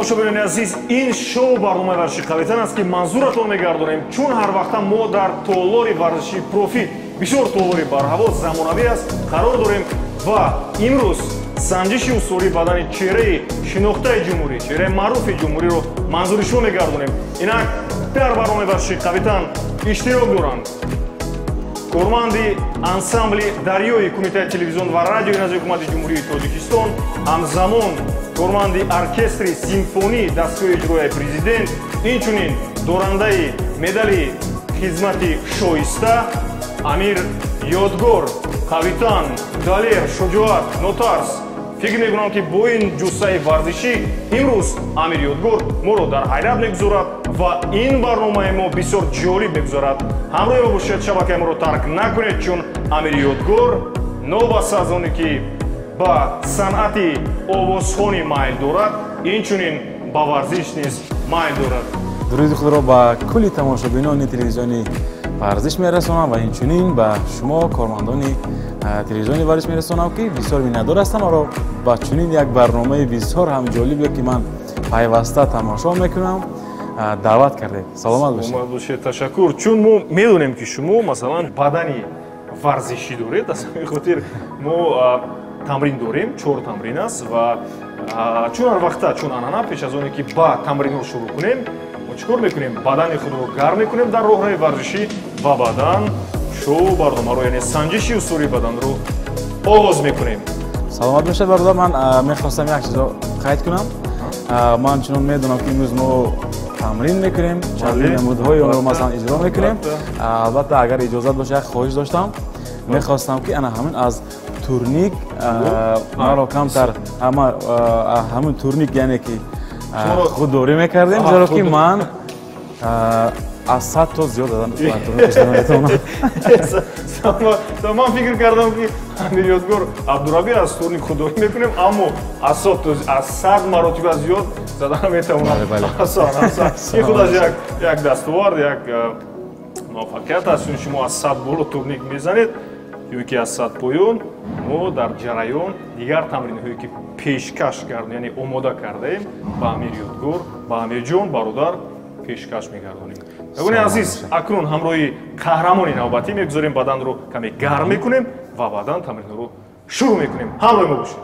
Тамошобинони азиз, ин шоу барномаи варзиши қавитан аст ки манзуратон мегардонем, чун ҳар вақта мо дар толори варзиши профи бисёр толори барҳаво замонавӣ аст қарор дорем ва имрӯз санҷиши усули бадани чеҳраи шинохтаи ҷумҳурӣ, чеҳраи маъруфи ҷумҳуриро манзури шумо мегардонем. Инак дар барномаи варзиши қавитан иштирок доранд корманди ансамбли дарёи Кумитаи телевизион ва радиои назди ҳукумати ҷумҳурии Тоҷикистон, ҳамзамон корманди оркестри симфонии дастгоҳи иҷроияи президент, инчунин дорандаи медали хизмати шоиста Амир Ёдгор, Қавитан, Далер, Шуҷоат, Нотарс. фикр мекунам ки бо ин ҷуссаи варзишӣ имрӯз Амир Ёдгор моро дар ҳайрат мегузорад ва ин барномаи мо бисёр ҷолиб мегузорад. ҳамроҳи мо бошед, шабакаи моро тарк накунед, чун Амир Ёдгор новаст аз оне ки ба санъати овозхонӣ майл дорад, инчунин ба варзиш низ майл дорад. дуруди худро ба кулли тамошобинони телевизиони варзиш мерасонам ва инчунин ба шумо кормандони телевизиони варзиш мерасонам ки бисёр миннатдор ҳастам. маро ба чунин як барномаи бисёр ҳам ҷолибе ки ман пайваста тамошо мекунам даъват кардед. Саломат бошед. Саломат бошед, ташаккур. Чун мо медонем ки шумо масалан бадани варзишӣ доред, аз ҳамин хотир мо тамрин дорем, 4 тамрин аст ва чун ҳар вақта чун анъана пеш аз оне ки ба тамринро шурӯъ кунем, мо чӣ кор мекунем? Бадани худро гарм мекунем дар роҳраи варзишӣ ва баъдан шоу барномаро, яъне санҷиши усули баданро оғоз мекунем. Саломат бошед бародар, ман мехостам як чизро қайд кунам. Ман чунон медонам ки имрӯз мо тамрин мекунем, чандин намудҳои онро масалан иҷро мекунем. Албатта агар иҷозат боша як хоҳиш доштам, мехостам ки ана ҳамин аз турник маро камтар ҳамин турник яъне ки худдорӣ мекардем, зеро ки ман аз 100 то зиёд дадам турник. Ман фикр кардам ки Амир Ёдгор Абдураби аз турник худдорӣ мекунем, аммо аз 100 маротиба зиёд задан метавонам. Ин худаш як дастовард, як муваффақият аст. Шумо аз 100 боло турник мезанед ё ки аз 100 поён, мо дар ҷараён дигар тамринҳое ки пешкаш кардем, яъне омода кардаем, ба Амир Ёдгор, ба Амирҷон бародар пешкаш мегардонем. Ягони азиз, акнун ҳамроҳи қаҳрамони навбатӣ мегузорем, баданро каме гарм мекунем ва баъдан тамринҳоро шурӯъ мекунем. ҳамроҳи мо бошед.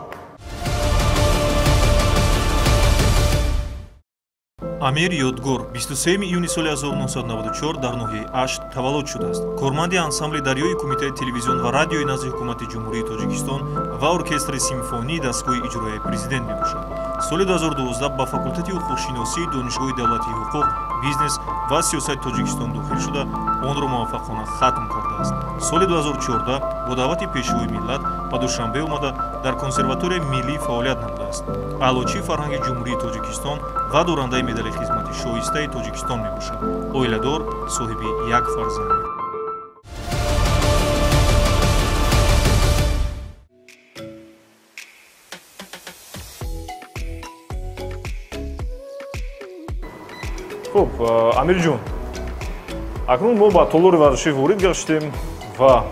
Амир Ёдгор 23 июни соли 1994 дар ноҳияи Ашт таваллуд шудааст. Корманди ансамбли дарёи Кумитаи телевизион ва радиои назди ҳукумати ҷумҳурии Тоҷикистон ва оркестри симфонии дастгоҳи иҷроияи президент мебошад. соли 2012 ба факултати ҳуқуқшиносии донишгоҳи давлатии ҳуқуқ, бизнес ва сиёсати Тоҷикистон дохил шуда, онро муваффақона хатм кардааст. соли 2014 бо даъвати пешвои миллат ба Душанбе омада дар консерваторияи миллӣ фаъолият намудааст. аълочии фарҳанги ҷумҳурии Тоҷикистон ва дорандаи медали хизмати шоистаи Тоҷикистон мебошад. оиладор, соҳиби як фарзанд. Хуб, Амирҷон, акнун мо ба толори варзишӣ ворид гаштем ва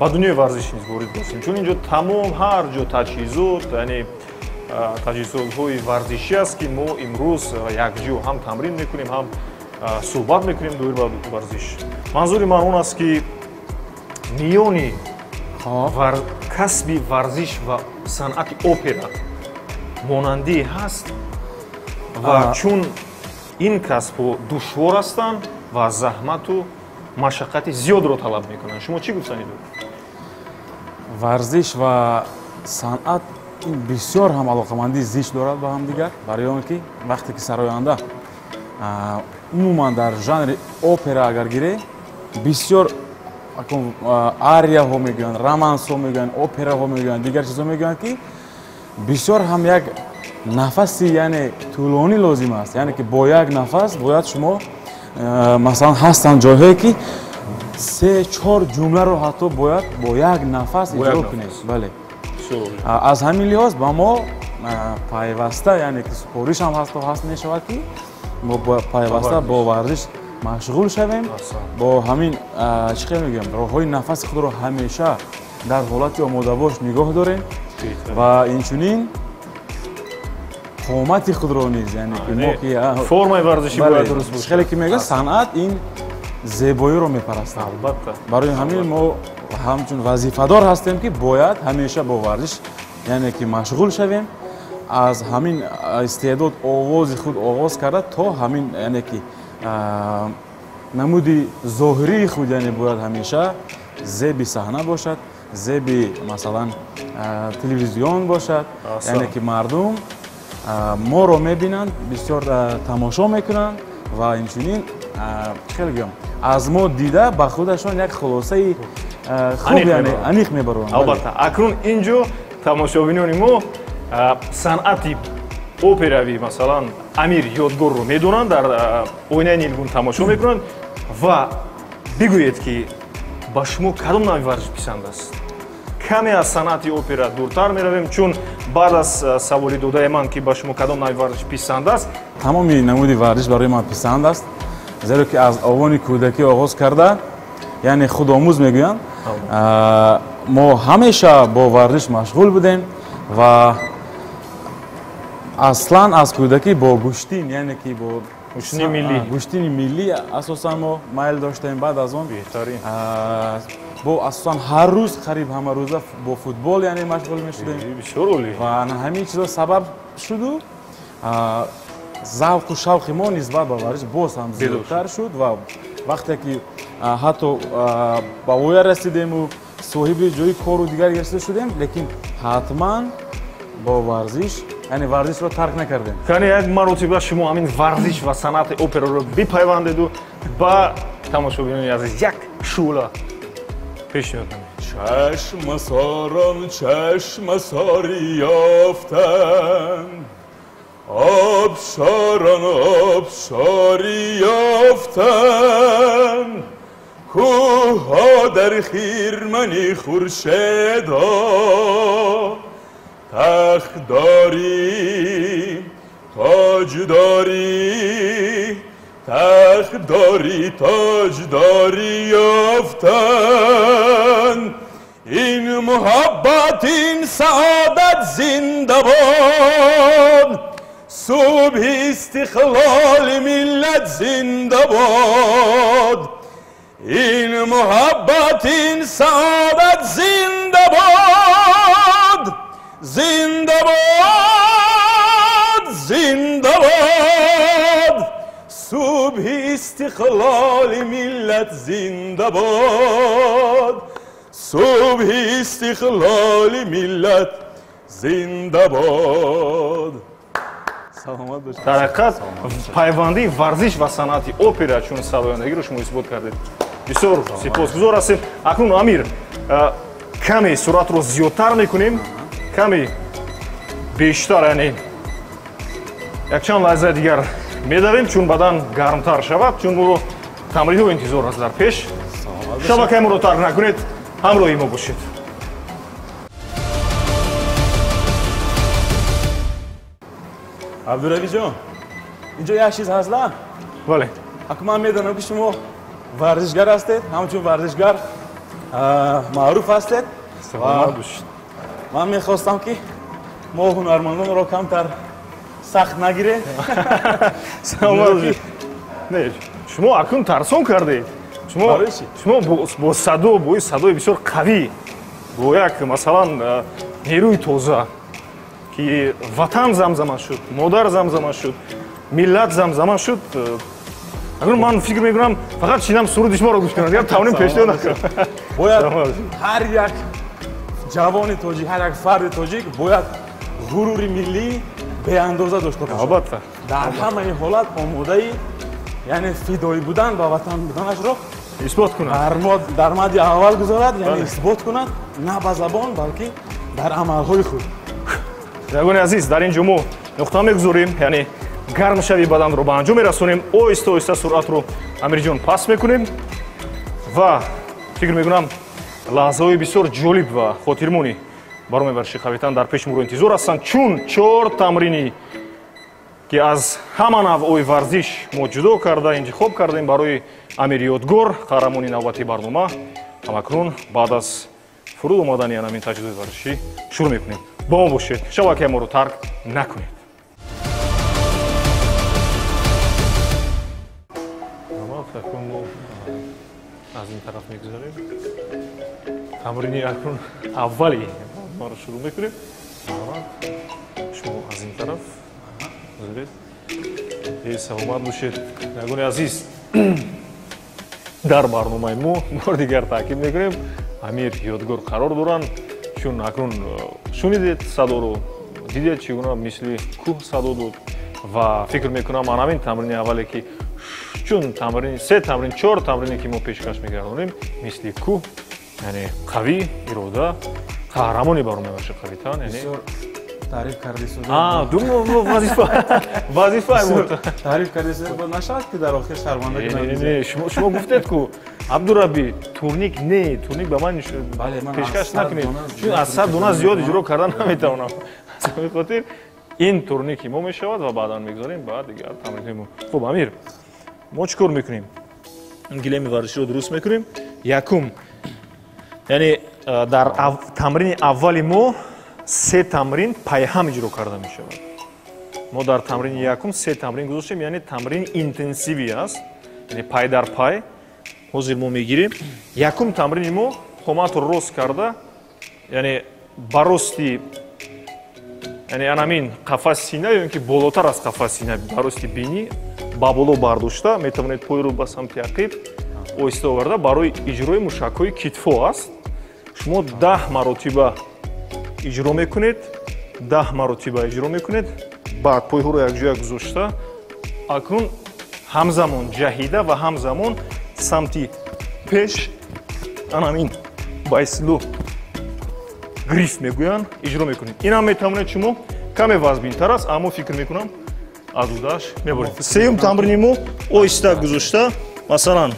ба дунёи варзиш низ ворид гаштем, чун инҷо тамом ҳар ҷо таҷҳизот, яъне таҷҳизотҳои варзишӣ аст ки мо имрӯз якҷо ҳам тамрин мекунем, ҳам суҳбат мекунем доир ба варзиш. манзури ман он аст ки миёни касби варзиш ва санъати опера монандӣ ҳаст ва чун ин касбҳо душвор ҳастанд ва заҳмату машаққати зиёдро талаб мекунанд. Шумо чӣ гуфтанӣ доред? Варзиш ва санъат бисёр ҳам алоқамандӣ зич дорад ба ҳамдигар, барои он ки вақте ки сароянда умуман дар жанри опера агар гирем, бисёр арияҳо мегӯянд, романсҳо мегӯянд, операҳо мегӯянд, дигар чизҳо мегӯянд ки бисёр ҳам як нафаси яъне тӯлонӣ лозим аст, яъне ки бо як нафас бояд шумо масалан ҳастанд ҷойҳое ки 3-4 ҷумларо ҳатто бояд бо як нафас иҷро кунед. Бале. аз ҳамин лиҳоз ба мо пайваста, яъне ки супоришам ҳаст мешавад ки мо пайваста бо варзиш машғул шавем, бо ҳамин чӣ хел мегӯям, роҳҳои нафаси худро ҳамеша дар ҳолати омодабош нигоҳ дорем ва инчунин қомати худро низ яъне ки мо ки формаи варзишӣ бояд дуруст бошад. хеле ки мегӯяд санъат ин зебоиро мепарастад. Албатта. барои ҳамин мо ҳамчун вазифадор ҳастем ки бояд ҳамеша бо варзиш яъне ки машғул шавем, аз ҳамин истеъдод овози худ оғоз карда то ҳамин яъне ки намуди зоҳирии худ яъне бояд ҳамеша зеби саҳна бошад, зеби масалан телевизион бошад, яъне ки мардум моро мебинанд, бисёр тамошо мекунанд ва инчунин хеле гӯям аз мо дида ба худашон як хулосаи хуб яъне аниқ мебаронд. Албатта акнун инҷо тамошобинони мо санъати операви масалан Амир Ёдгорро медонанд, дар оинаи нилгун тамошо мекунанд ва бигӯед ки ба шумо кадом нави варзиш писанд аст? Каме аз санъати опера дуртар меравем, чун баъд аз саволи додаи ман ки ба шумо кадом нави варзиш писанд аст, тамоми намуди варзиш барои ман писанд аст, зеро ки аз овони кӯдакӣ оғоз карда яъне худомӯз мегӯям, мо ҳамеша бо варзиш машғул будем ва аслан аз кӯдакӣ бо гӯштин яъне ки бо гӯштини миллӣ асосан мо майл доштем. Баъд аз он бо асосан ҳар рӯз қариб ҳамарӯза бо футбол яъне машғул мешудем ва ҳамин чизо сабаб шуду завқу шавқи мо нисбат ба варзиш боз ҳам зиёдтар шуд ва вақте ки ҳатто ба воя расидему соҳиби ҷои кору дигар расида шудем, лекин ҳатман бо варзиш яъне варзишро тарк накардем. кане як маротиба шумо ҳамин варзиш ва санъати операро бипайвандеду ба тамошобинони азиз як шӯла пешниҳод намед. چشمساران چشمساری یافتند آبشاران آبشاری یافتند کوهها در خیرمنی خورشیدها تخت داری تاج داری تخت داری تاج داری یافتند این محبت این سعادت زنده باد صبح استقلال ملت زنده باد این محبت این سعادت زنده باد زنده باد زنده باد صبح استقلال ملت زنده باد صبح استقلال ملت زنده باد. саломат бошед. дар ҳақиқат пайвандии варзиш ва санъати опера чун савояндагиро шумо исбот кардед. бисёр сипосгузор ҳастем. акнун Амир каме суръатро зиёдтар мекунем, каме бештар, яъне якчанд лаҳзаи дигар медавем чун бадан гармтар шавад, чун моро тамринҳо интизор аст дар пеш. шабакаи моро тарк накунед, ҳамроҳи мо бошед. абдуравиҷон, инҷо як чиз ҳаст ла? бале. аку ман медонам ки шумо варзишгар ҳастед, ҳамчун варзишгар маъруф ҳастед. саломат бошед. ман мехостам ки мо ҳунармандонро камтар сахт нагирем. саломат бошед. не шумо акнун тарсон кардед. шумо бо садо, бои садои бисёр қавӣ, бо як масалан нерӯи тоза ки ватан замзама шуд, модар замзама шуд, миллат замзама шуд. агар ман фикр мекунам фақат шинам суруди шуморо гӯш кунам, дигар тавонем пешниҳод накунам. бояд ҳар як ҷавони тоҷик, ҳар як фарди тоҷик бояд ғурури миллӣ беандоза дошта бошад. албатта. дар ҳамаи ҳолат омодаи яъне фидоӣ будан ба ватан буданашро исбот кунад. дар мадди аввал гузорад, яъне исбот кунад, на ба забон балки дар амалҳои худ. ягони азиз, дар ин ҷо мо нуқта мегузорем, яъне гармшави баданро ба анҷом мерасонем, оҳиста оҳиста суръатро Амирҷон паст мекунем ва фикр мекунам лаҳзаҳои бисёр ҷолиб ва хотирмони бароми варзиши қавитан дар пеши моро интизор ҳастанд, чун 4 тамрини ки аз ҳама навъои варзиш мо ҷудо карда интихоб кардем барои Амир Ёдгор, қаҳрамони навбатии барнома. ҳамакнун баъд аз фуруд омадани ҳамин таҷрибаи варзишӣ шурӯъ мекунем. با ما باشید. شبکه ما رو ترک نکنید. акун мо аз ин тараф мегузарем. Тамрини акун аввали маро шурӯъ мекунем. Шумо аз ин тараф гузаред. Саломат бошед ягони азиз. Дар барномаи мо бор дигар таъкид мекунем амир ёдгор қарор доранд, чун акнун шунидед садоро, дидед чӣ гуна мисли кӯҳ садо дод ва фикр мекунам ан ҳамин тамрини аввале ки чун тамрини 3 тамрин 4 тамрине ки мо пешкаш мегардонем мисли кӯҳ, яъне қавӣ, ирода, қаҳрамони баромебахши қавитан, яъне تعریف کردی سود. وظیفه بود. تعریف کردی سود بود نشد که در آخر شرمنده کنید. نه شما گفتید که عبدالربی تورنیک نه تورنیک به من پیشکش نکنید. چون از 100 دونه زیاد اجرا کردن نمیتونم. به خاطر این تورنیکی ما میشود و بعدا میگذاریم بعد دیگه تمرین. خب امیر ما چیکار میکنیم؟ گلیم ورزشی رو درست میکنیم. یکم یعنی در تمرین اولی ما 3 тамрин пайҳам иҷро карда мешавад. Мо дар тамрини якум 3 тамрин гузоштем, яъне тамрини интенсиви аст, яъне пай дар пай. ҳозир мо мегирем. Якум тамрини мо ҳоматро рост карда, яъне ба рости яъне анамин қафаси сина ё ин ки болотар аз қафаси сина ба рости бинӣ ба боло бардошта метавонед пойро ба самти ақиб оҳиста оварда барои иҷрои мушакҳои китфо аст. Шумо 10 маротиба иҷро мекунед, 10 маротиба иҷро мекунед, баъд пойҳоро якҷоя гузошта акнун ҳамзамон ҷаҳида ва ҳамзамон самти пеш анамин ба ислӯ гриф мегӯянд иҷро мекунед. Инам метавонед шумо каме вазбинтар аст, аммо фикр мекунам аз удаш мебаред. Сеюм тамрини мо оҳиста гузошта, масалан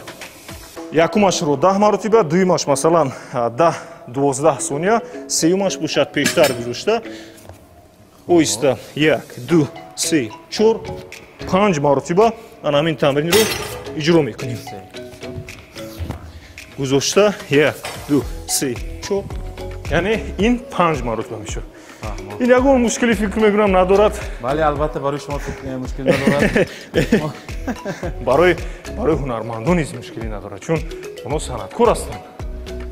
якумашро 10 маротиба, дуюмаш масалан 10-12 сония, сеюмаш бошад пештар гузошта, оҳиста 1, 2, 3, 4, 5 маротиба ана ҳамин тамринро иҷро мекунем. Гузошта 1, 2, 3, 4, яъне ин 5 маротиба мешавад. ин ягон мушкили фикр мекунам надорад. Бале албатта барои шумо мушкил надорад. барои ҳунармандон низ мушкилӣ надорад, чун онҳо санъаткор ҳастанд.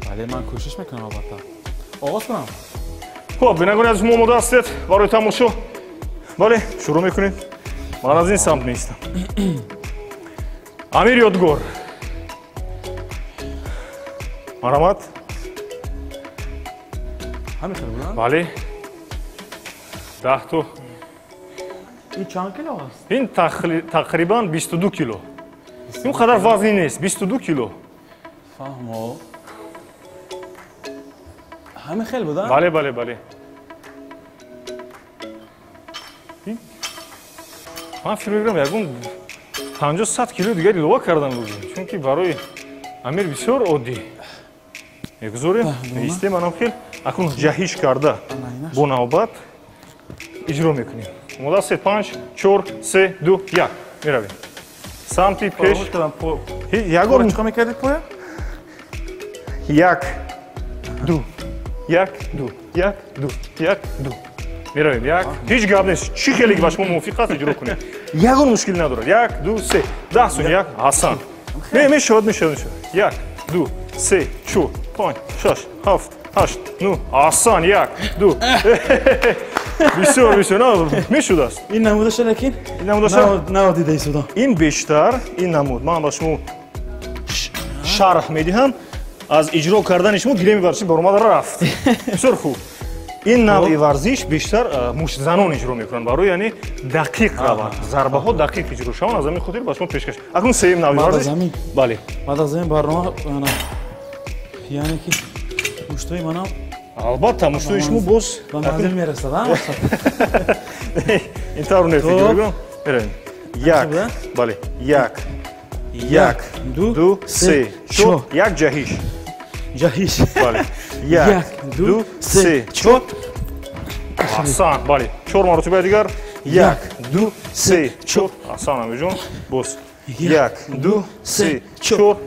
Бале ман кӯшиш мекунам албатта. Оғоз кунам. Хуб, бинагони аз шумо омода ҳастед барои тамошо? Бале, шурӯъ мекунед. Ман аз ин самт меистам. Амир Ёдгор. Марҳамат. Ҳамин будан? Бале. 10 то. Ин чанд кило аст? Ин тақрибан 22 кило. Ин қадар вазни нест, 22 кило. Фаҳмо. ҳамин хел будан? Бале, бале, бале. Ман фикр мекунам ягон 50-100 кило дигар илова кардан лозим, чунки барои Амир бисёр оддӣ. Мегузорем, меистем анам хел акун ҷаҳиш карда бо навбат иҷро мекунем. Омода ҳастед? 5, 4, 3, 2, 1 меравем. Самти пеш. Ягон чиқор мекардед поя? 1, 2, 1, 2, 1, 2, 1, 2. Меравем. 1. Ҳеҷ гап нест. Чӣ хеле ба шумо мувофиқ аст иҷро кунед. Ягон мушкилӣ надорад. 1, 2, 3. 10 сония. Асан. Мешавад. 1, 2, 3, 4, 5, 6, 7, 8, 9. Асан. 1, 2. Бисёр. Мешудааст. Ин намудаша лекин? Ин намудаша наводидаи суда. Ин бештар ин намуд. Ман ба шумо шарҳ медиҳам. Аз иҷро кардани шумо гиреми варзиши баромада рафт. Бисёр хуб. Ин навъи варзиш бештар муштзанон иҷро мекунанд барои яъне дақиқ раванд. Зарбаҳо дақиқ иҷро шаванд. аз ҳамин хотир ба шумо пешкаш. Акнун сеюм навъи варзиш. Бале. Баъд аз ин барнома яъне ки муштои манам албатта муштои шумо боз ба манзил мерасад. ин тавро не фикр мекунам. Меравем. 1, бале. 1, 2, 3, 4. Як ҷаҳиш. Ҷаҳиш. Бале. 1, 2, 3, 4. Асан. Бале. 4 маротиба дигар. 1, 2, 3, 4. Асан амиҷон. Боз. 1, 2, 3, 4.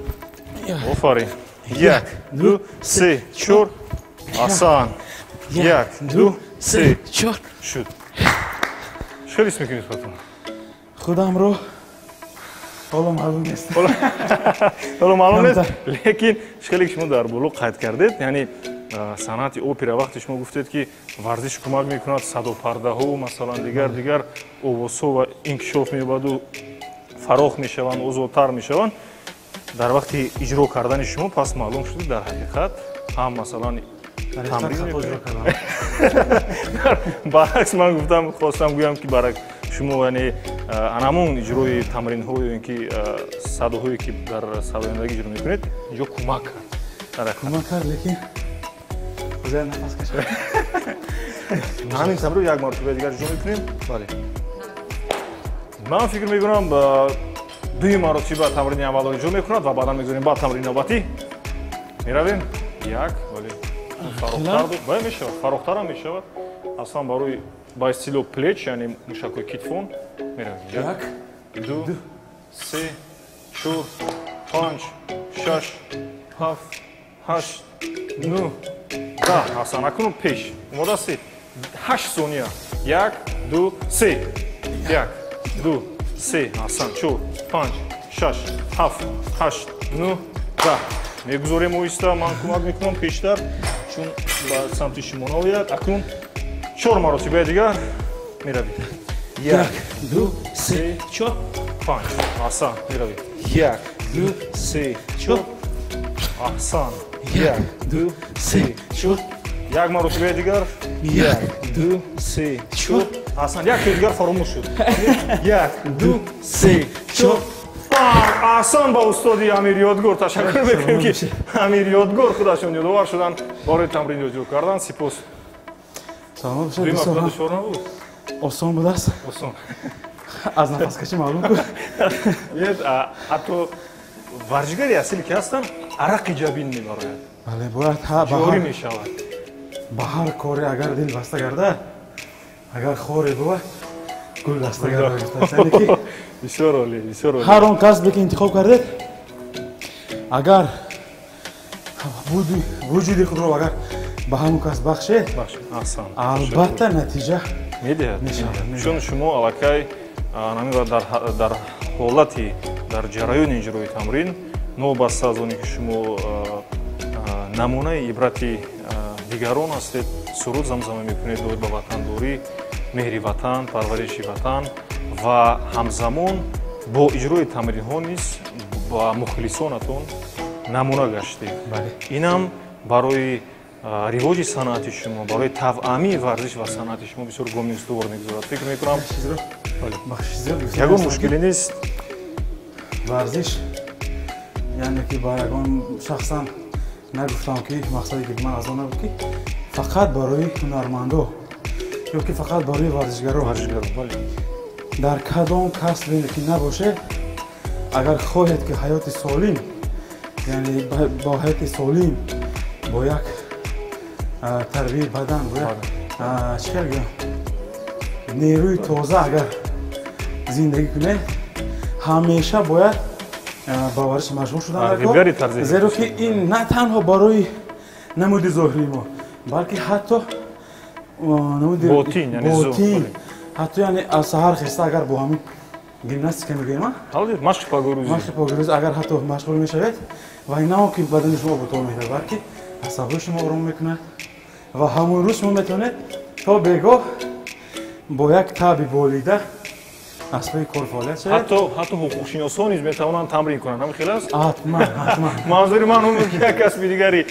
Офарин. 1, 2, 3, 4. Асан. 1, 2, 3, 4. Шуд. Хеле ҳис мекунед фатон? худамро حالا معلوم نیست. حالا معلوم نیست لیکن خیلی شما در بلوغ قید کردید یعنی صنعت اپرا وقتی شما گفتید که ورزش کمک میکند صدا پرده ها و مثلا دیگر اووسو و انکشاف می‌یابد و فراخ میشوند عضوتر میشوند در وقتی اجرا کردن شما پس معلوم شد در حقیقت هم مثلا تمرین میکنید برعکس من گفتم خواستم گویم که برای شما یعنی همون اجرای تمرین ها یا اینکه صداهایی که در صدایندگی اجرا میکنید اینجا کمک کرد کمک کرد لیکن بذار نفس کشم همین تمرین یک مرتبه دیگر اجرا میکنیم بله من فکر میکنم دوی مرتبه تمرین اول اجرا میکند و بعدا میگذاریم بعد تمرین نوبتی میرویم یک ولی فراختر باید میشود فراختر هم میشود اصلا برای با استیلو پلیچ یعنی مشکل کتفون میرویم یک دو سه چهار پنج شش هفت هشت نه ده اصلا اکنون پیش اومده است 8 ثانیه یک دو سه یک دو سه اصلا چهار پنج شش هفت هشت نه ده میگذاریم اویستا من کمک میکنم پیشتر چون با سمت شما نوید اکنون 4 مرتبه دیگر میروید یک دو سه چهار پنج احسن میروید یک دو سه چهار احسن یک دو سه چهار یک مرتبه دیگر یک دو سه چهار احسن یک دیگر فراموش شد یک دو سه چهار احسان با استادی امیر یادگور تشکر میکنیم که امیر یادگور خودشون یادآور شدن برای تمرین اجرا کردن سپاس سلام باشید دوی دوستان مقدار دشوار نبود آسان بود است آسان از نفس کشی معلوم کن حتی ورزشگری اصلی که هستن عرق جبین میبراید بله باید ها جاری میشود به هر کاری اگر دل بسته گرده اگر خوری بود گل بسته گرده بسیار عالی بسیار عالی هر اون کسبی که انتخاب کردید اگر وجود خود رو اگر به همون کسب بخشید احسن البته نتیجه میدهد چون شما الکی در حالتی در جریان اجرای تمرین نوبسته از اونی که شما نمونه عبرتی دیگران هستید سرود زمزمه میکنید دوید به وطنداری مهری وطن پرورشی وطن و همزمان با اجرای تمرین ها نیز با مخلصانتون نمونه گشتید اینم برای ریواج صنعت شما برای توأمی ورزش و صنعت شما بسیار گام استوار میگذارد فکر میکنم یگان مشکلی نیست ورزش یعنی که برای شخصا نگفتم که مقصدی که من از آن نبود که فقط برای هنرمندا یا که فقط برای ورزشگران در کدام کسبی که نباشه اگر خواهید که حیات سالم یعنی با حیات سالم با یک تربیت بدن با یک چیکار گفتم نیروی تازه اگر زندگی کنه همیشه باید با ورزش مشغول شدن زیرا که این نه تنها برای نمود ظاهری ما بلکه حتی نمود باطین حتی یعنی از سحر خسته اگر با همین گیمناستیک میگیم مشق پاگروزی اگر حتی مشغول میشوید و اینا که بدن شما بطور میده بلکه عصبی شما آروم میکنه و همون روز شما میتونید تا بگاه با یک تابی بولیده اسبای کار فعالیت شد حتی حقوق‌شناسان نیز میتوانند تمرین کنند همین خیلی است حتما منظور من اون که یک کسب دیگری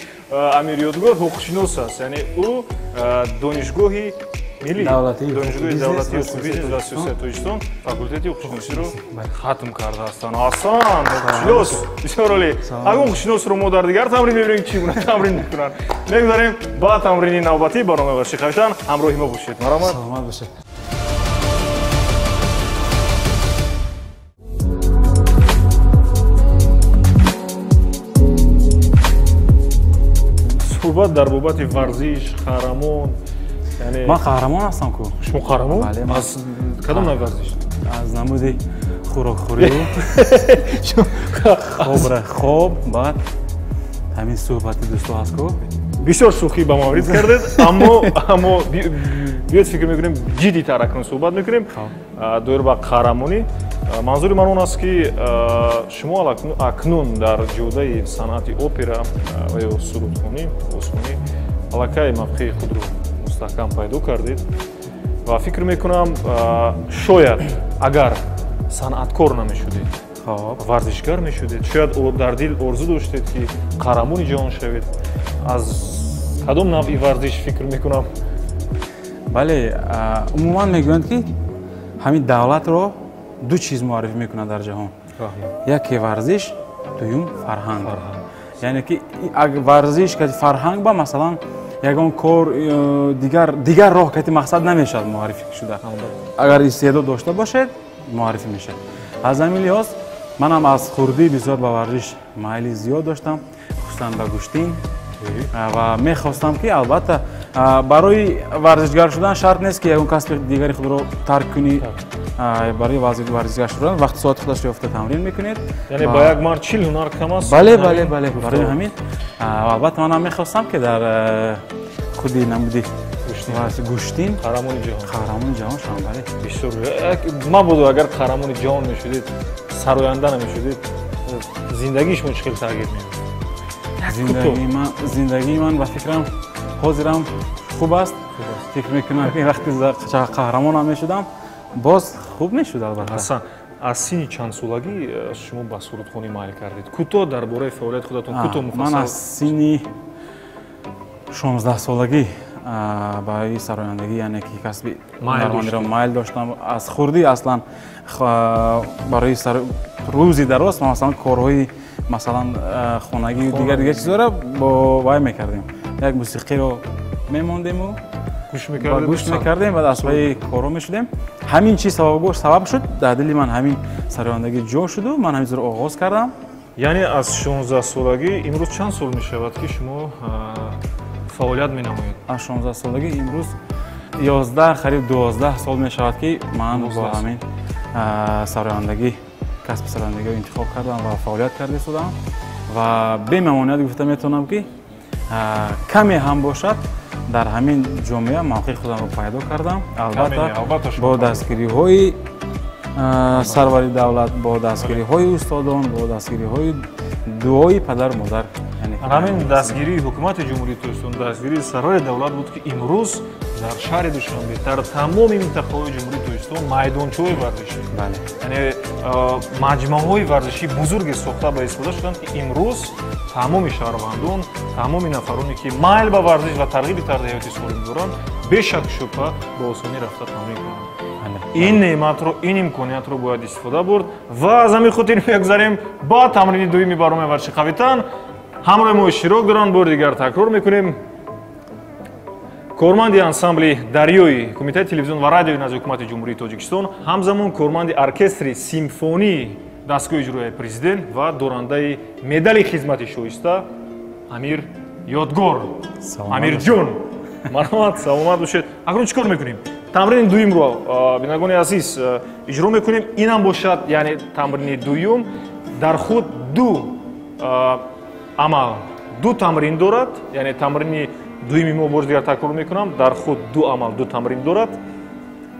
امیر یادگور حقوق‌شناس است یعنی او دانشگاهی ملی دانشگاه دولتی بیزنس و سیاست توجستان فاکولته حقوق‌شناسی رو ختم کرده هستند آسان حقوق‌شناس بسیار عالی اگر حقوق‌شناس رو ما در دیگر تمرین می‌بینیم چی گونه تمرین می‌کنند می‌گذاریم با تمرین نوبتی برنامه ورزشی خواهشان همراه ما باشید مرحمت سلامت باشید صحبت در بابت ورزش قهرمان یعنی من قهرمان هستم کو شما قهرمان بله از کدام نوع ورزش از نمود خوراکخوری خوب بعد همین صحبت دوستو هست کو بسیار شوخی با ما وارد کردید اما بیاید فکر میکنیم جدی تر اکنون صحبت میکنیم دور با قهرمانی манзури ман он аст ки шумо акнун дар ҷодаи санъати опера ва ё сурудхонӣ осмонӣ аллакай мавқеи худро мустаҳкам пайдо кардед ва фикр мекунам шояд агар санъаткор намешудед варзишгар мешудед шояд дар дил орзу доштед ки қаҳрамони ҷаҳон шавед аз кадом навъи варзиш фикр мекунам бале умуман мегӯянд ки ҳамин давлатро ду чиз муаррифӣ мекунад дар ҷаҳон яке варзиш дуюм фарҳанг яъне ки варзиш ки фарҳанг ба масалан ягон кор дигар роҳ кати мақсад намешавад муаррифӣ шуда агар истеъдод дошта бошед муаррифӣ мешавад аз ҳамин лиҳоз манам аз хурдӣ бисёр ба варзиш майли зиёд доштам хусусан ба гӯштин ва мехостам ки албатта барои варзишгар шудан шарт нест ки ягон касби дигари худро тарк кунӣ барои варзишгар шудан вақти соати худашро ёфта тамрин мекунед яъне ба як мард 40 ҳунар кам аст бале барои ҳамин албатта манам мехостам ки дар худи намуди гӯштин қаҳрамони ҷаҳон шавам бале бисёр мабодо агар қаҳрамони ҷаҳон мешудед сароянда намешудед зиндагии шумо чӣ хел тағйир меёфт зиндагии ман ба фикрам ҳозирам хуб аст фикр мекунам ки вақти қаҳрамонам мешудам боз хуб мешуд албатта ҳасан аз синни чандсолагӣ шумо ба сурудхонӣ майл кардед кӯтоҳ дар бораи фаъолияти худатон кӯтоҳ муфассал ман аз синни 16-солагӣ барои сарояндагӣ яъне ки касби ҳунармандиро майл доштам аз хурдӣ аслан барои рӯзи дароз масалан корҳои масалан хонагии дигар чизҳоро бо вай мекардем як мусиқиро мемондему гӯш мекардем баъд асбаи корҳо мешудем ҳамин чиз сабаб шуд дар дили ман ҳамин сарояндагӣ ҷо шуду ман ҳаминҷоро оғоз кардам яъне аз 16-солагӣ имрӯз чанд сол мешавад ки шумо фаъолият менамоед аз 16-солагӣ имрӯз 11 қариб 12 сол мешавад ки ман бо ҳамин сарояндагӣ касби сарояндагиро интихоб кардам ва фаъолият карда истодам ва бемамоният гуфта метавонам ки каме ҳам бошад дар ҳамин ҷомеа мавқеи худамро пайдо кардам албатта бо дастгириҳои сарвари давлат бо дастгириҳои устодон бо дастгириҳои дуои падару модар ҳамин дастгирии ҳукумати ҷумҳурии Тоҷикистон дастгирии сарвари давлат буд ки имрӯз дар шаҳри Душанбе дар тамоми минтақаҳои ҷумҳурии Тоҷикистон майдончаҳои варзишӣ яъне маҷмӯъаҳои варзишӣ бузурге сохта ба истифода шуданд ки имрӯз тамоми шаҳрвандон тамоми нафароне ки майл ба варзиш ва тарғиби тарзи ҳаёти солим доранд бешак шубҳа ба осонӣ рафта тамрин кунанд ин неъматро ин имкониятро бояд истифода бурд ва аз ҳамин хотир мегузарем ба тамрини дуюми барномаи варзиши қавитан ҳамроҳи мо иштирок доранд бори дигар такрор мекунем корманди ансамбли дарёи кумитаи телевизион ва радиои назди ҳукумати ҷумҳурии Тоҷикистон ҳамзамон корманди оркестри симфонии дастгоҳи иҷроияи президент ва дорандаи медали хизмати шоиста амир ёдгор амирҷон марҳамат саломат бошед акнун чӣ кор мекунем тамрини дуюмро бинагони азиз иҷро мекунем инам бошад яъне тамрини дуюм дар худ ду амал ду тамрин дорад яъне тамрини дуюми мо бори дигар такрор мекунам дар худ ду амал ду тамрин дорад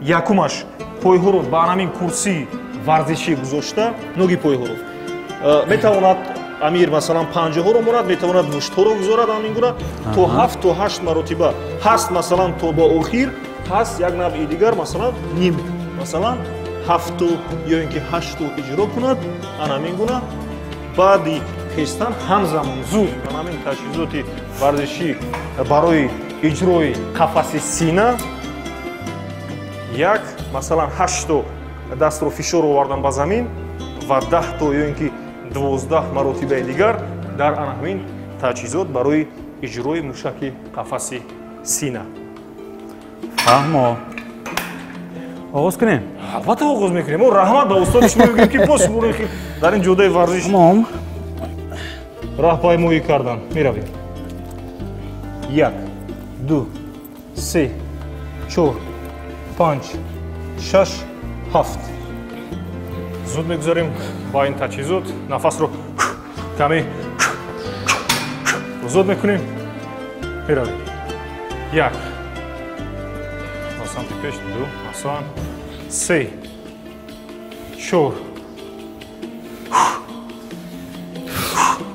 якумаш пойҳоро ба ҳамин курсии варзишӣ гузошта ноги пойҳоро метавонад амир масалан панҷаҳоро морад метавонад муштҳоро гузорад ҳамин гуна то 7 то 8 маротиба ҳаст масалан то ба охир ҳаст як навъи дигар масалан ним масалан 7 ё ин ки 8 иҷро кунад ҳамин гуна баъди хистан ҳамзамон зуд ҳамин таҷҳизоти варзишӣ барои иҷрои қафаси сина як масалан 8 дастро фишор овардан ба замин ва 10 ё ин ки 12 маротибаи дигар дар ҳамин таҷҳизот барои иҷрои мушаки қафаси сина фаҳмо оғоз кунем албатта оғоз мекунем мо раҳмат ба устоди шумо мегӯем ки бос дар ин ҷодаи варзиш раҳпаймоӣ кардан меравем 1 2 3 4 5 6 7 зуд мегузарем ба ин таҷҳизот нафасро каме озод мекунем меравем 1 ба самти пеш 2 асон 3 4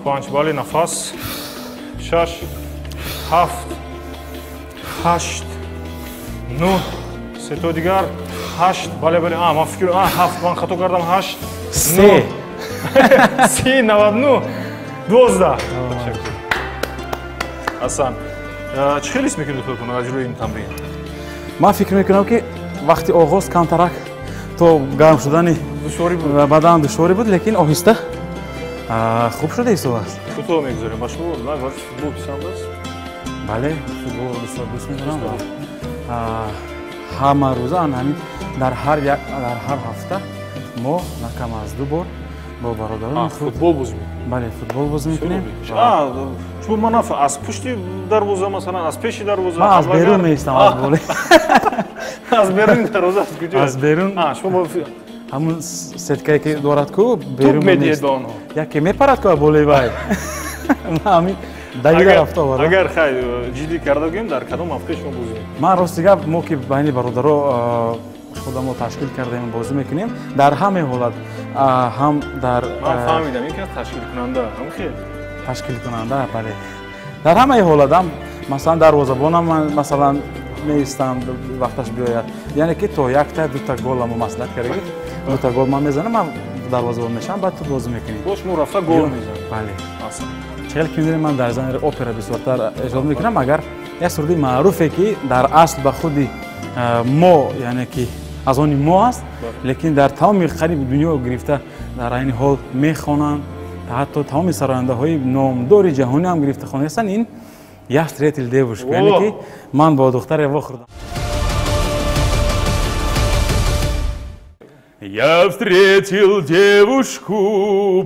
5 бале нафас 6 7 8 9 сето дигар 8 бале ман фикр 7 ман хато кардам 8 3 99 12 асан чӣ хеле ҳис мекунед худтон аз рӯи ин тамрин ман фикр мекунам ки вақти оғоз камтарак то гарм шудани душворӣ буд бадан душворӣ буд лекин оҳиста хуб шуда ҳисоб аст кӯтоҳ мегузорем ба шумо варзиши футбол писанд аст бале футбол бисёр дӯст медорам ҳама рӯза ҳамин дар ҳар ҳафта мо накам аз 2 бор бо бародарони худ футбол бозӣ мекунед бале футбол бозӣ мекунем чун ман наф аз пушти дарвоза масалан аз пеши дарвоза ман аз берун меистам аз боле аз беруни дарвоза аз куҷо аз берун шумо ҳамун сеткае ки дорад ку берун медиҳед ба онҳо яке мепарад ку боле вай ҳамин давида рафта оварда агар хай ҷиддӣ карда гӯем дар кадом ҳафта шумо бозӣ мекунед ман рости гап мо ки байни бародаро худамо ташкил кардаем бозӣ мекунем дар ҳамаи ҳолат ҳам дар ман фаҳмидам ин ки ташкилкунанда ҳамхел ташкилкунанда бале дар ҳамаи ҳолат ҳам масалан дарвозабонам ман масалан меистам вақташ биёяд яъне ки то якта дута гола мо маслиҳат кардагӣ дута гол ман мезанам ман дарвозабон мешавам баъд ту бозӣ мекунӣ бош мо рафта гол мезанем бале чел ки медонем ман дар занри опера бисёртар эҷод мекунам агар як сурати маъруфе ки дар асл ба худи мо яъне ки аз они мо аст лекин дар тамоми қариби дунё гирифта дар айни ҳол мехонанд ҳатто тамоми сарояндаҳои номдори ҷаҳонӣ ҳам гирифта хонистанд ин Я встретил девушку. Яъне ки ман бо духтаре вохӯрдам. Я встретил девушку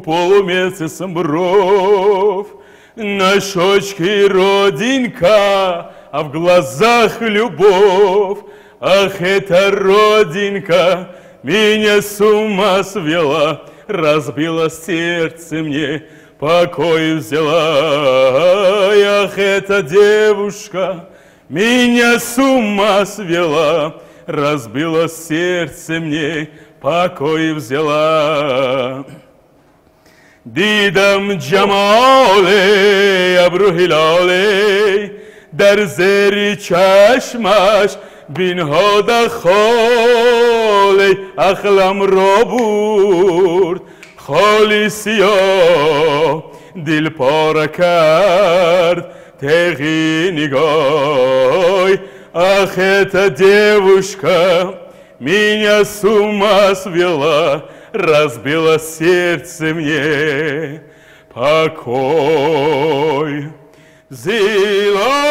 полумесяцем бров, на щечке родинка, а в глазах любовь. Ах, эта родинка меня с ума свела, разбила сердце мне, покой взяла. Ах, эта девушка меня с ума свела, разбила сердце мне, покой взяла. دیدم جمال ابرو هلالی در زیر چشمش بینهاد خالی عقلم را برد خالی سیاه دل پاره کرد تغی نگاه ах эта девушка меня с ума свела разбила сердце мне, покой взяла.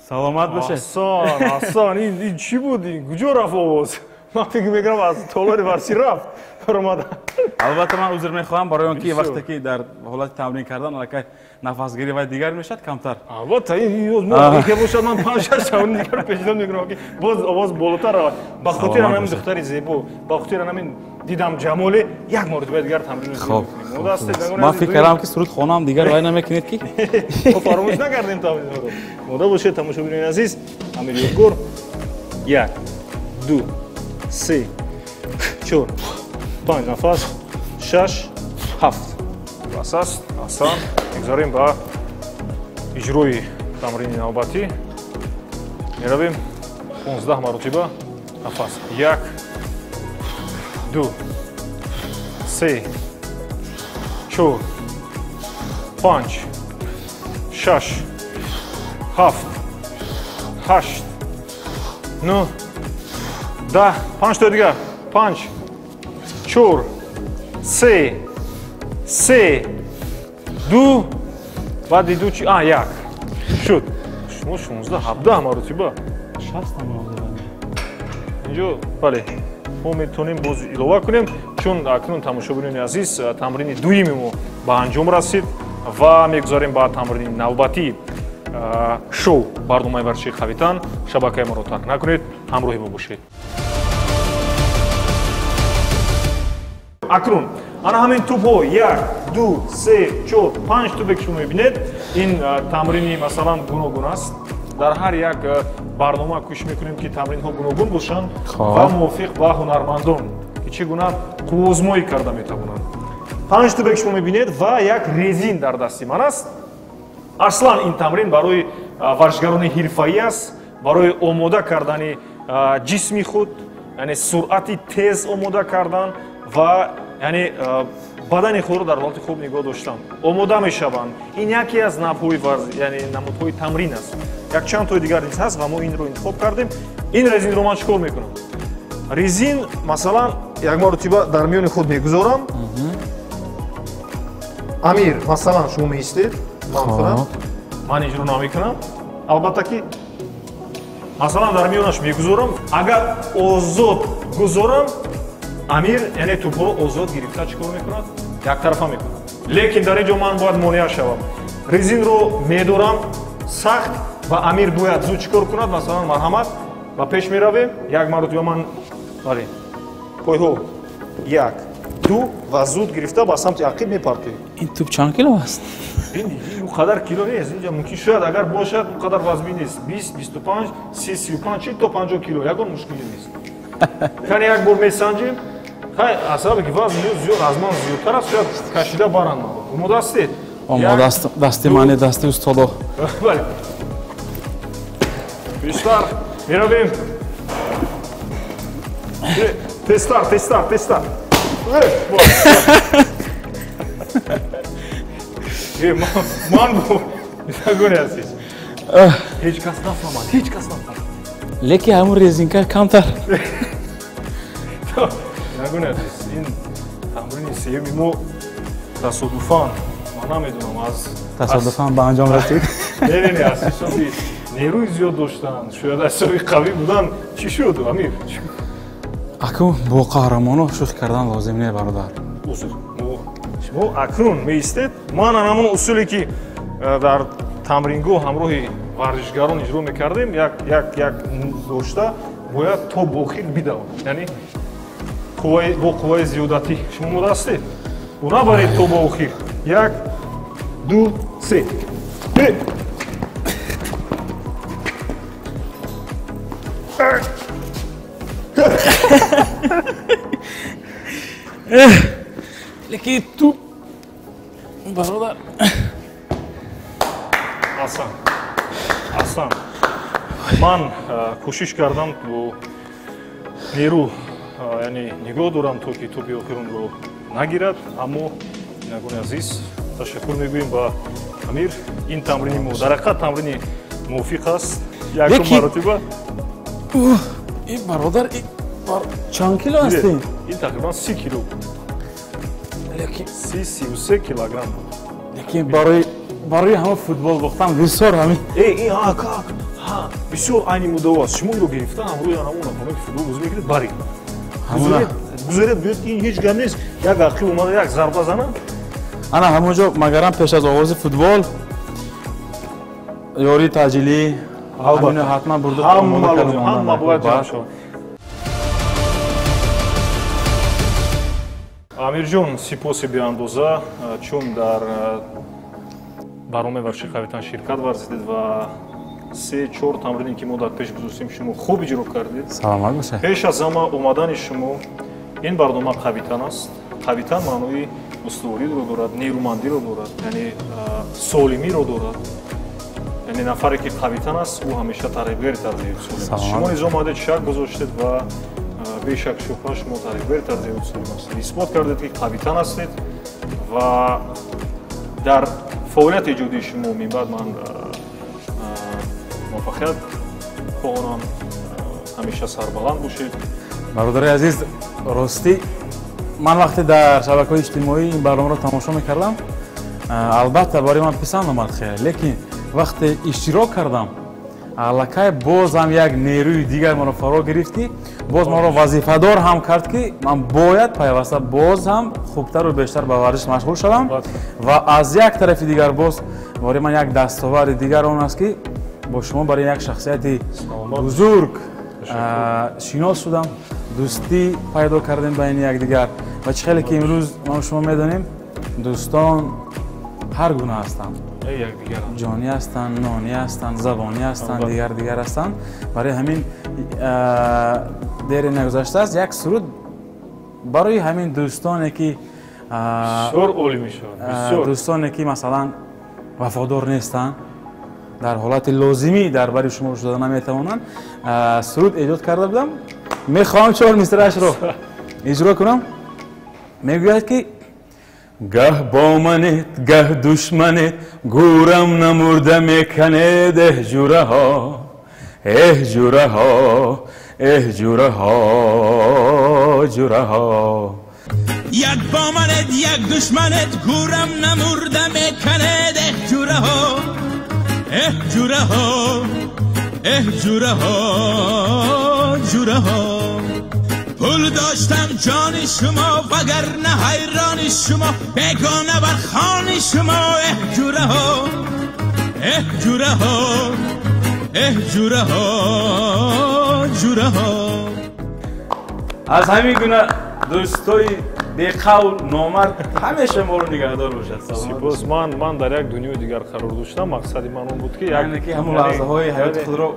Саломат бошед. Асан, ин чӣ буд? Куҷо рафт овоз? Ман фикр мекунам аз толори варсӣ рафт. Албатта ман узр мехоҳам барои он ки вақте ки дар ҳолати тамрин кардан аллакай нафасгирӣ ва дигар мешавад камтар. Албатта ин ке бошад ман 5-6 савони дигар пешниҳод мекунам ки боз овоз болотар равад. Ба хотир ҳамин духтари зебо, ба хотир ҳамин дидам ҷамоле як моротиба дигар тамрин мекунем. Ман фикр кардам ки суруд хонам дигар вай намекунед ки мо фаромӯш накардем тамринҳоро. Мода бошед тамошобинони азиз, Амир Ёргор 1 2 3 4 5 нафас 6 7 бас аст. Асан мегзарем ба иҷрои тамрини навбатӣ. Меравем 15 маротиба нафас 1 2 3 4 5 6 7 8 9 10 5 та дигар 5 4 3 3 2 баъди 2 1 шуд. Шумо 16 17 маротиба 60 маротиба. инҷо бале мо метавонем боз илова кунем, чун акнун тамошобинони азиз тамрини дуюми мо ба анҷом расид ва мегузарем ба тамрини навбатии шоу барномаи варзиши Хавитан. Шабакаи моро тарк накунед, ҳамроҳи мо бошед. Акнун ана ҳамин тӯбҳо 1 2 3 4 5 тӯбе ки шумо мебинед ин тамрини масалан гуногун аст дар ҳар як барнома кӯшиш мекунем ки тамринҳо гуногун бошанд ва мувофиқ ба ҳунармандон ки чӣ гуна қуввозмоӣ карда метавонанд 5 тӯбе ки шумо мебинед ва як резин дар дасти ман аст аслан ин тамрин барои варзишгарони ҳирфаӣ аст барои омода кардани ҷисми худ яъне суръати тез омода кардан ва яъне бадани худро дар ҳолати хуб нигоҳ доштан омода мешаванд ин яке аз навъҳои яъне намудҳои тамрин аст як чандтои дигар низ ҳаст ва мо инро интихоб кардем ин резинро ман чӣ кор мекунам резин масалан як маротиба дар миёни худ мегузорам амир масалан шумо меистед ман иҷро намекунам албатта ки масалан дар миёнаш мегузорам агар озод гузорам амир яъне тӯбҳоро озод гирифта чӣ кор мекунад яктарафа мекунад лекин дар ин ҷо ман бояд монеа шавам резинро медорам сахт ва амир бояд зуд чӣ кор кунад масалан марҳамат ба пеш меравем як маротиба ман бале пойҳо 1 2 ва зуд гирифта ба самти ақиб мепартоем ин тӯб чанд кило аст ин қадар кило нест инҷа мумкин шояд агар бошад он қадар вазби нест 20 25 30 35 то 50 кило ягон мушкилӣ нест кани як бор месанҷем хай асабе ки вазн зиёд аз ман зиёдтар аст шояд кашида баранд омода ҳастед омода аст дасти мани дасти устодо бале бештар меравем тестар ман нагоне ҳастед ҳеҷ кас нафаҳмад ҳеҷ кас нафаҳмад леки ҳамун резинка камтар нагоне ҳастед ин тамрини сеюми мо тасодуфан ман намедонам аз тасодуфан ба анҷом расид не аз ҳисоби нерӯи зиёд доштан шояд аз ҳисоби қавӣ будан чӣ шуд амир акун бо қаҳрамоно шӯхӣ кардан лозим не бародар шумо акнун меистед ман ҳамон усуле ки дар тамрингоҳ ҳамроҳи варзишгарон иҷро мекардем як дошта бояд то бо охир бидавам яъне бо қувваи зиёдатӣ шумо омода ҳастед набаред то бо охир 1 2 3 леки ту бародар асан ман кӯшиш кардам бо нерӯ яъне нигоҳ дорам то ки тӯби охирунро нагирад аммо нагони азиз ташаккур мегӯем ба амир ин тамрини мо дар ҳақиқат тамрини мувофиқ аст якум маротиба ин бародар чанд кило ҳастин ин тақрибан 30 кило 30-33 килограмм лекин барои ҳама футбол бохтан бисёр ҳамин бисёр айни муддао аст шумо инро гирифтан ҳамрӯи анамон нафаҳме ки футбол бозӣ мекунед баред гузоред биёд ин ҳеҷ гап нест як ақиб омада як зарба занад ана ҳамон ҷо магарам пеш аз оғози футбол ёрии таъҷилӣ ҳамино ҳатман бурда ҳама бояд ҷамъ шавад амирҷон сипоси беандоза чун дар барномаи варзиши қавитан ширкат варзидед ва 3-4 тамрине ки мо дар пеш гузоштем шумо хуб иҷро кардед саломат бошед пеш аз ҳама омадани шумо ин барнома қавитан аст қавитан маънои устувориро дорад нерӯмандиро дорад яъне солимиро дорад яъне нафаре ки қавитан аст ӯ ҳамеша тарғибгари тарзиёти солим аст шумо низ омадед шак гузоштед ва бешак шубҳа шумо тарғибгари тарзиёти солим ҳастед исбот кардед ки қавитан ҳастед ва дар фаъолияти эҷодии шумо минбаъд ман муваффақият хоҳонам ҳамеша сарбаланд бошед бародари азиз ростӣ ман вақте дар шабакаҳои иҷтимоӣ ин барномаро тамошо мекардам албатта барои ман писанд омад хеле лекин вақте иштирок кардам аллакай бозам як нерӯи дигар маро фаро гирифтӣ боз маро вазифадор ҳам кард ки ман бояд пайваста боз ҳам хубтару бештар ба варзиш машғул шавам ва аз як тарафи дигар боз барои ман як дастоварди дигар он аст ки бо шумо барои як шахсияти бузург шинос шудам дӯстӣ пайдо кардем байни якдигар و چه خیلی که امروز ما شما میدانیم دوستان هر گونه هستند. جانی هستند، نانی هستند، زبانی هستند، دیگر هستند. برای همین دیری نگذاشته است یک سرود برای همین دوستانی که دوستانی که مثلا وفادار نیستند در حالت لازمی درباره شما رو شده نمیتوانند سرود ایجاد کرده بودم. میخوام 4 مصرعش رو اجرا کنم. میگوید که گه با منت گه دشمنت گورم نمرده میکنه ده جوره ها جوره ها جوره ها جوره ها. یک با منت یک دشمنت گورم نمرده میکنه ده جوره ها جوره ها جوره ها جوره ها. پول داشتم جان شما وگرنه حیران شما بیگانه بر خان شما جوره ها جوره ها جوره ها جوره ها. از همین گونه دوستای بی قول نامرد همیشه ما رو نگهدار باشد. سپاس. من در یک دنیای دیگر قرار داشتم. مقصد من اون بود که همون لحظه های حیات خود رو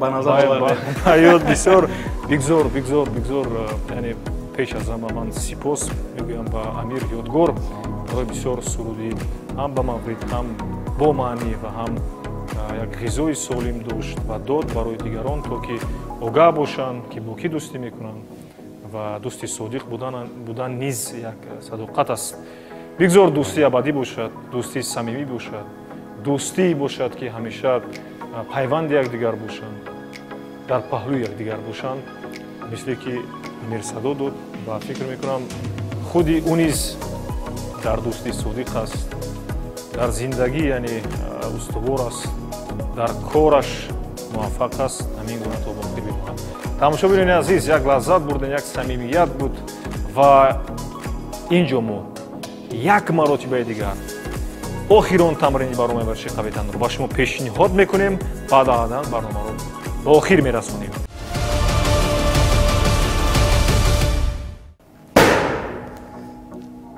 به نظر آورد. حیات بسیار بگذار یعنی پیش از همه من سپاس میگویم به امیر یادگار برای بسیار سرودی هم به مورد هم با معنی و هم یک غذای سالم داشت و داد برای دیگران تا که آگاه باشند که با کی دوستی میکنند و دوستی صادق بودن نیز یک صداقت است. بگذار دوستی ابدی باشد، دوستی صمیمی باشد، دوستی باشد که همیشه پیوند یکدیگر باشند، در پهلوی یکدیگر باشند، مثل که امیر صدا داد و فکر میکنم خودی او نیز در دوستی صادق است، در زندگی یعنی استوار است، در کارش موفق است. همین گونه تا باقی بماند. тамошобинони азиз, як лаззат бурдем, як самимият буд ва инҷо мо як маротибаи дигар охирон тамрини барномаи варзиши қавитанро ба шумо пешниҳод мекунем. баъдан барномаро ба охир мерасонем.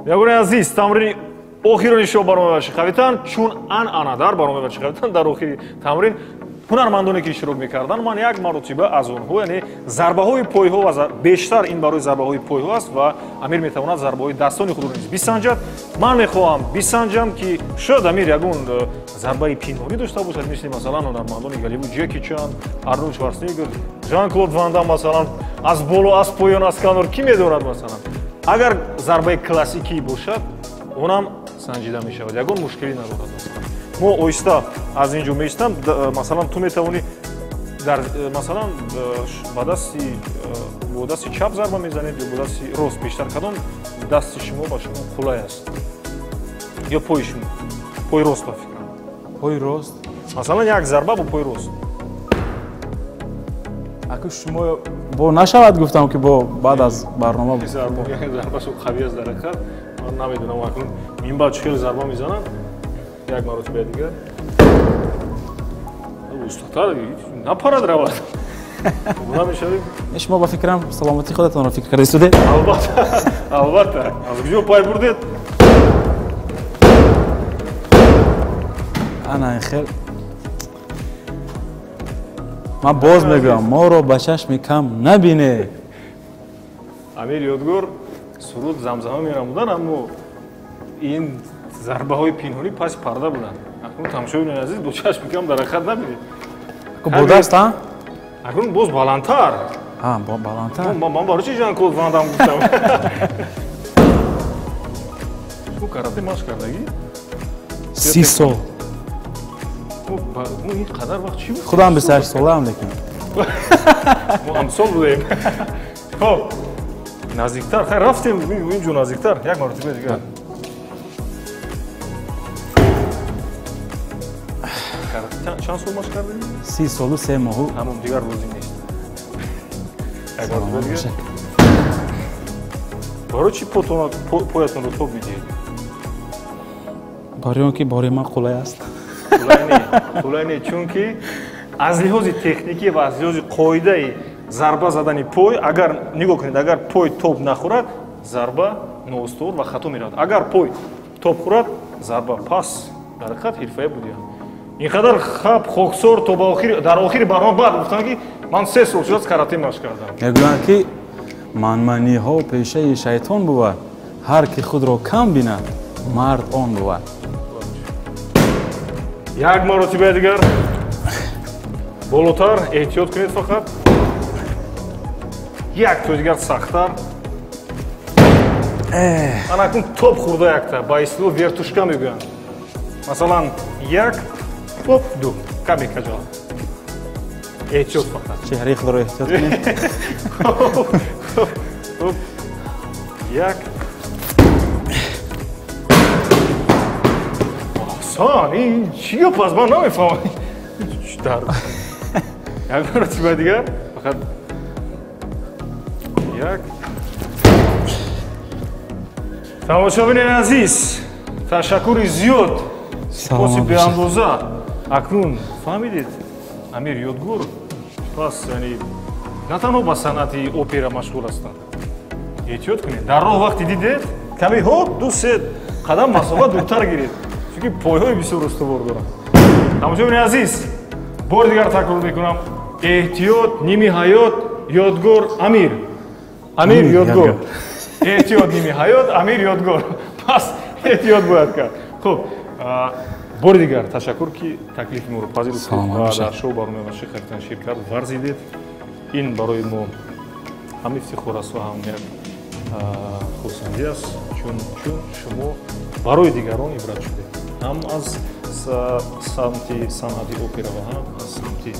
ягони азиз, тамрини охирони шумо барномаи варзиши қавитан чун анъана дар барномаи варзиши қавитан дар охири тамрин ҳунармандоне ки иштирок мекарданд ман як маротиба аз онҳо яъне зарбаҳои пойҳо ва бештар ин барои зарбаҳои пойҳо аст ва амир метавонад зарбаҳои дастони худро низ бисанҷад. ман мехоҳам бисанҷам ки шояд амир ягон зарбаи пинҳонӣ дошта бошад, мисли масалан ҳунармандони голливуд ҷеки чан, арнолд шварценеггер, жан-клод ван дам масалан аз боло аз поён аз канор ки медонад. масалан агар зарбаи классикӣ бошад онам санҷида мешавад, ягон мушкилӣ надорад. мо оҳиста аз инҷо меистам. масалан ту метавонӣ дар масалан ба дасти чап зарба мезанед ё бо дасти рост. бештар кадом дасти шумо ба шумо қулай аст ё пои шумо? пои рост ба фикрам. пои рост. масалан як зарба бо пои рост. аку шумо бо нашавад гуфтам ки бо баъд аз барнома зарбашо қавӣ аст дар ҳақиқат. ман намедонам акнун минбаъд хеле зарба мезанад. як маротиба дигар устатар напарад равад. гуна мешавем. шумо ба фикрам саломатии худатонро фикр кардед? албатта. аз куҷо пай бурдед? ана хел ман боз мегӯям моро ба чашми кам набине. амир ёдгор суруд замзама менамуданд, аммо ин зарбаҳои пинҳонӣ паси парда буданд. акнун тамошобинони азиз бо чашми кам дар ҳақиқат набинед. бо даст акнун боз баландтар. баландтар. ман барои чи жан-клод ван дам гуфтам? шумо карате машқ кардагӣ? 30 сол. ин қадар вақт чӣ буд? худам 28 солаам лекин. мо ҳамсол будем. хоб наздиктар хайр рафтем инҷо наздиктар. як маротиба дигар. чанд сол машқ кардем? 30 солу 3 моҳу. ҳамон дигар лозим нест. як маротиба дигар. барои чӣ поятонро тоб медиҳед? барои он ки бори ман қулай аст. қулай не, чунки аз лиҳози техникӣ ва аз лиҳози қоидаи зарба задани пой агар нигоҳ кунед, агар пой тоб нахӯрад зарба ноустувор ва хато меравад. Агар пой топ хӯрад, зарба пас. Дар ҳақиқат ҳирфаӣ будиам. ин қадар хаб хоксор то ба охири дар охири барнома баъд гуфтам ки ман 3 сол шудаст карате машқ кардам. мегӯянд ки манманиҳо пешаи шайтон бувад. ҳар ки худро кам бинад, мард он бувад. як маротибаи дигар болотар эҳтиёт кунед, фақат як то дигар сахттар. ан акнун топ хӯрда якта ба истилоҳ вертушка мегӯянд. масалан як топ ду каме каҷола. эҳтиёт фақат. чеҳраи худро эҳтиёт кунед. як осон. ин чӣ гап аст, ман намефаҳмам. як маротиба дигар фақат як. тамошобини азиз, ташаккури зиёд, сипоси беандоза. акнун фаҳмидед амир ёдгур пас яъне на танҳо ба санъати опера машғул ҳастанд. эҳтиёт кунед. дар роҳ вақте дидед каме ҳо 2-3 қадам масофа дуртар гиред, чунки пойҳои бисёр устувор дорад. тамошобини азиз, бори дигар такрор мекунам. эҳтиёт ними ҳаёт, ёдгор амир. амир ёдгор. эҳтиёт ними ҳаёт, амир ёдгор. пас эҳтиёт бояд кард. хуб, бори дигар ташаккур ки таклифи моро пазирустед ва дар шоу барномаи Маши Капитан ширкат варзидед. ин барои мо ҳам ифтихор аст ва ҳам як хурсандӣ аст, чун шумо барои дигарон ибрат шудед, ҳам аз самти санъати опера ва ҳам аз самти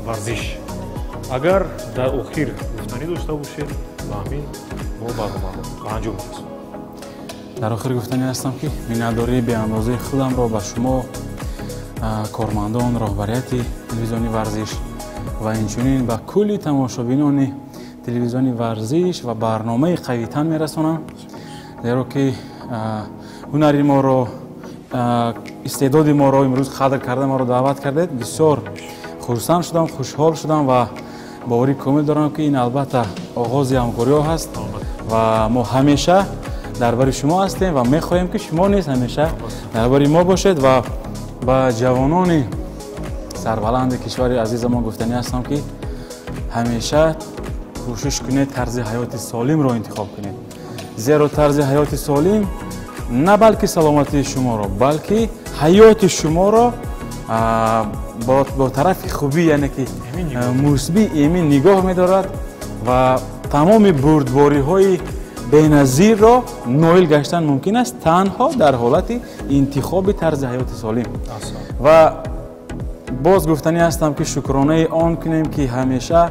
варзиш. агар дар охир гуфтанӣ дошта бошед ва ҳамин мо барномаро ба анҷом мерасонем. дар охир гуфтанӣ ҳастам ки миннатдории беандозаи худамро ба шумо кормандон роҳбарияти телевизиони варзиш ва инчунин ба кулли тамошобинони телевизиони варзиш ва барномаи қавитан мерасонам, зеро ки ҳунари моро, истеъдоди моро имрӯз қадр карда моро даъват кардед. бисёр хурсанд шудам, хушҳол шудам ва боварӣ комил дорам ки ин албатта оғози ҳамкориҳо ҳаст ва мо ҳамеша дар бари шумо ҳастем ва мехоҳем ки шумо низ ҳамеша дар бари мо бошед ва ба ҷавонони сарбаланди кишвари азизамон гуфтанӣ ҳастам ки ҳамеша кӯшиш кунед тарзи ҳаёти солимро интихоб кунед. зеро тарзи ҳаёти солим на балки саломатии шуморо, балки ҳаёти шуморо бо тарафи хубӣ, яъне ки мусбӣ эмин нигоҳ медорад ва тамоми бурдбориҳои беназирро ноил гаштан мумкин аст танҳо дар ҳолати интихоби тарзи ҳаёти солим. ва боз гуфтанӣ ҳастам ки шукронаи он кунем ки ҳамеша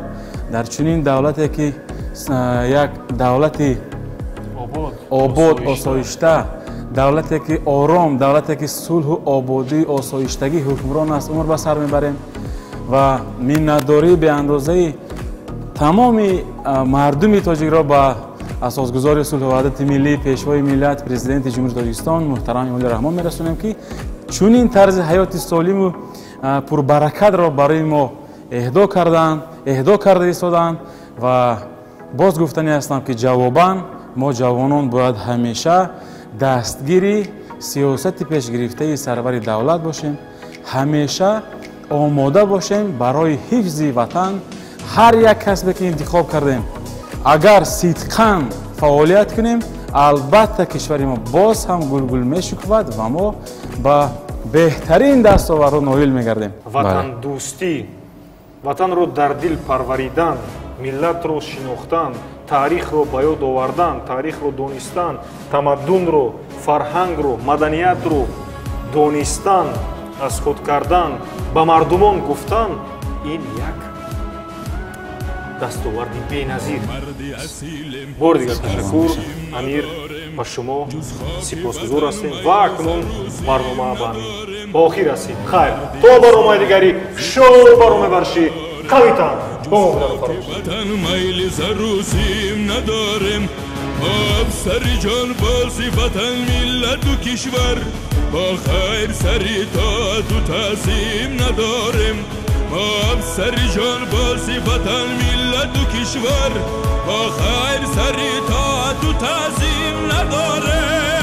дар чунин давлате ки як давлати обод, осоишта, давлате ки ором, давлате ки сулҳу ободӣ, осоиштагӣ ҳукмрон аст, умр ба сар мебарем ва миннатдории беандозаи тамоми мардуми тоҷикро ба асосгузори сулҳу ваҳдати миллӣ, пешвои миллат, президенти ҷумҳурии Тоҷикистон муҳтарам Эмомалӣ Раҳмон мерасонем ки чунин тарзи ҳаёти солиму пурбаракатро барои мо эҳдо карда истоданд ва боз гуфтанӣ ҳастам ки ҷавобан мо ҷавонон бояд ҳамеша дастгири сиёсати пешгирифтаи сарвари давлат бошем, ҳамеша омода бошем барои ҳифзи ватан. ҳар як касбе ки интихоб кардем, агар сидқан фаъолият кунем, албатта кишвари мо боз ҳам гулгул мешукувад ва мо ба беҳтарин дастоварҳо ноил мегардем. ватандӯстӣ, ватанро дар дил парваридан, миллатро шинохтан, таърихро ба ёд овардан, таърихро донистан, тамаддунро, фарҳангро, маданиятро донистан, аз худ кардан, ба мардумон гуфтан, ин як дастоварди беназир. бори дигар ташаккур амир, ба шумо сипосгузор ҳастем ва акнун барномаа ба ҳамин ба охир расид. хайр, то барномаи дигари шоу барномаи варзиши Капитан با ما بودن وطن میل زروسیم نداریم افسر جان بازی وطن ملت و کشور با خیر سری تا تو تعظیم نداریم افسر جان باسی وطن ملت و کشور با خیر سری تا تو تعظیم نداره